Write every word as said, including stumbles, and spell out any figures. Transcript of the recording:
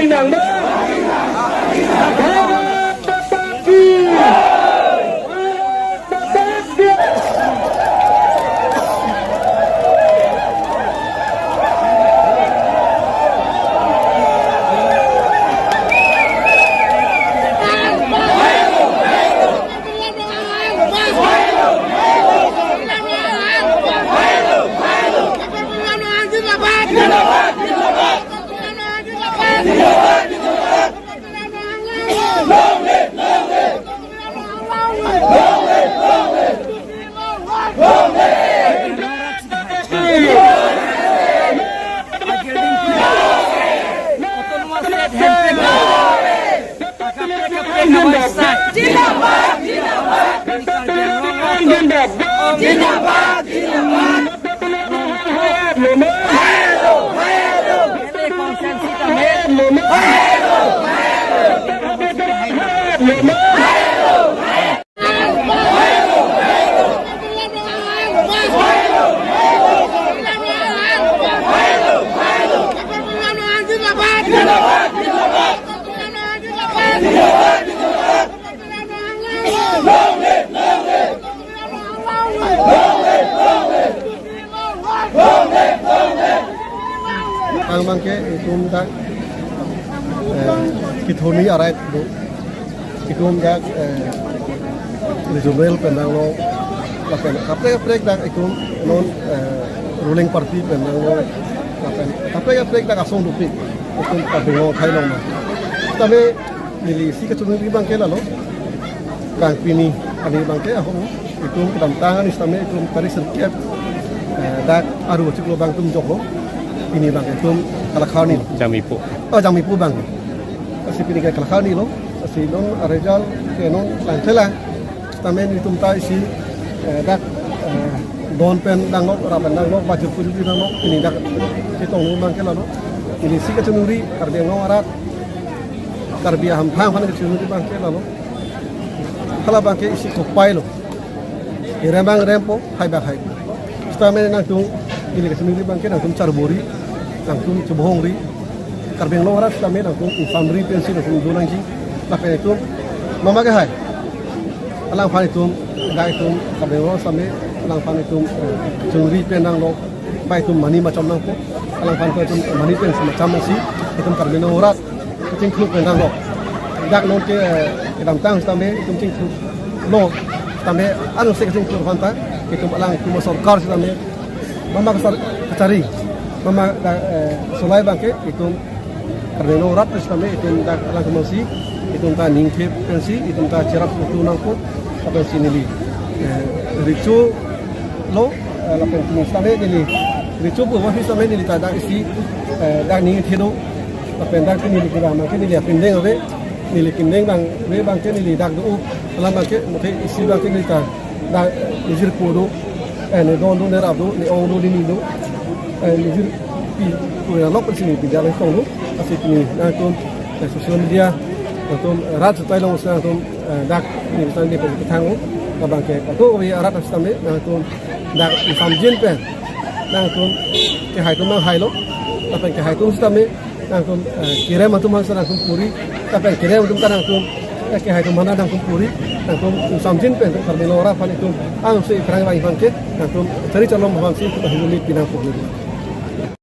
Nang ba? Bharat Mata Ki! Bharat Mata Ki! Autonomous State Hemprek. Zindabad, zindabad. Zindabad, zindabad. Abang ke itum dak, eh, kethurni arai do. Itum dak, eh, regional pen dang lo, lapen kaprek kaprek dak itum non, eh, ruling party pen dang lo, lapen kaprek kaprek dak asong dopik itum Karbi Anglong akhei along ma. Tame neli isi kachunuri abang ke lalo. Bang pini arni abang ke ahok itum kedamtang arni sitame itum tarik sirkep, eh, dak Aru achiklo abang itum joklo. Pini abang itum Kalakharni. Jangmipo. Oh, Jangmipo abang. Lasi pini ke Kalakharni lo. Lasi non result ke non lang thela. Sitame nelitum ta isi, eh, dak, eh, don pen dang lo, rat pen dang lo, bajir puri dang lo, pini dak chetong abang ke lalo. Neli isi kachunuri, Karbi Anglong arat, Karbi ahamphang aphan kachunuri abang ke lalo. Hala abang ke isi kopai lo. Irem abang rempo, hai abang hai. Sitame nangtum, neli kachunuri abang ke nangtum charbori, nangtum chubhongri. Karbi Anglong arat sitame nangtum ingsamri pensi nangtum do nangji. Lapen itum mama ke hai. Alangphan itum, dak itum, Karbi Anglong sitame, alangphan itum, eh, chungri pen dang lo, ba itum mani macham nangpo, alangphan itum mani pensi macham nangsi, itum Karbi Anglong arat kachingthur pen dang lo. Dak non ke, eh, kedamtang sitame itum chingthur lo, sitame ansi kachingthur aphan ta itum alang itum sorkar sitame mama kasar kachari, mama da, eh, solai abang ke itum Karbi Anglong arat sitame itum dak alang kemansi itum ta ningthep pensi itum ta cherap utu nangpo, lapensi neli, eh, recho lo, eh, lapen pini sitame neli recho pu aphi sitame neli ta dak isi, eh, dak ningthep do. Lapen dak neli kira abang ke neli apindeng ave, neli pindeng abang ave abang ke neli dak do, alam abang ke mungkin isi abang ke neli ta dak nejirpo do, eh, ne don do, ne rap do, ne ong do, ne ning do, eh, nejirpi, tu ya lok sini pidal tong do, lasi pini nangtum, eh, social media, nangtum rat setai long nangtum, eh, dak ne bisa ne pen kethang lo, abang ke, atu wi arat sitame, nangtum dak ingsamjin pen, nangtum kehai atum nang hai lo, lapen kehai atum sitame, nangtum, eh, kerem atum aphan nangtum puri, lapen kerem atum ta nangtum, eh, kehai atum aphan nangtum puri, nangtum ingsamjin pen, Karbi Anglong arat aphan itum, ansi ikrang abang aphan ke, nangtum chari chalom aphansi, itum ahiluli pinang puri.